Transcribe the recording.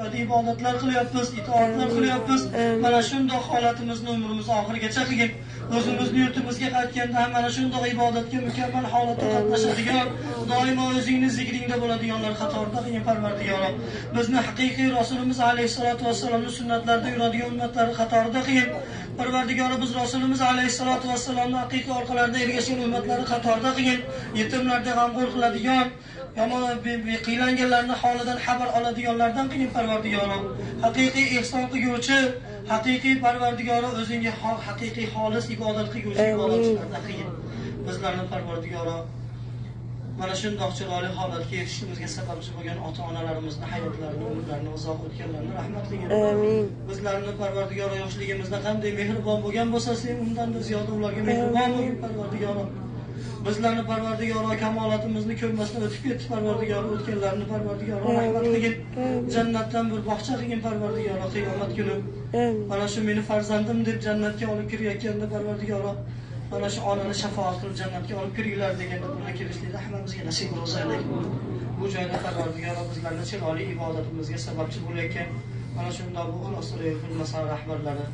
Ibodatlar qilyapmiz, itoatlar qilyapmiz. Mana shundoq holatimizni umrimiz oxirigacha qilgin. O'zimizni yurtimizga qaytganda ham mana shundoq ibodatga mukammal holatda qatnashadigan, doimo o'zingni zikringda bo'ladiganlar qatorida qilgin, Parvardigorim. Bizni haqiqiy Rasulimiz alayhisolatu vassalomning sunnatlarida yuradigan ummatlar qatorida qilgin. Parvardigori, biz Rasulimiz alayhisolatu vassalomning haqiqiy orqalarida ergashgan ummatlari qatorida qilgin. Yetimlarga g'amxo'r qiladigan, yomon qiylanganlarning holidan xabar oladiganlardan qilgin, Parvardigorim. Haqiqiy ehson qilguvchi, haqiqiy Parvardigori o'zingga haqiqiy xolis ibodat qilguvchi ibodatchilardan qilgin. Bizlarni, Parvardigoro, mana shundoq chiroyli holatga yetishishimizga sababchi bo'lgan ota-onalarimizni hayotlarini, umrlarini uzoq o'tganlarini rahmat qilgin. Amin. Bizlarni, Parvardigoro, yoshligimizda qanday mehribon bo'lgan bo'lsa, sen undan da ziyoda ularga mehribon bo'lgin, Parvardigoro. Bizlarni, Parvardigoro, kamolatimizni ko'rmasdan o'tib ketdi, Parvardigoro, o'tganlarni, Parvardigoro, rahmat qilgin. Jannatdan bir bog'cha qilgin, Parvardigoro, qiyomat kuni. Mana shu meni farzandim deb jannatga olib kirayotganda, Parvardigoro, mana shu onani shafoat qilib jannatga olib kiringlar deganda bunga kirishlikni hammamizga nasib qilsin. Bu joyda, Parvardigoro, bizlarni chiroyli ibodatimizga sababchi bo'layotgan mana shundoq bu Ixlos rahbarlari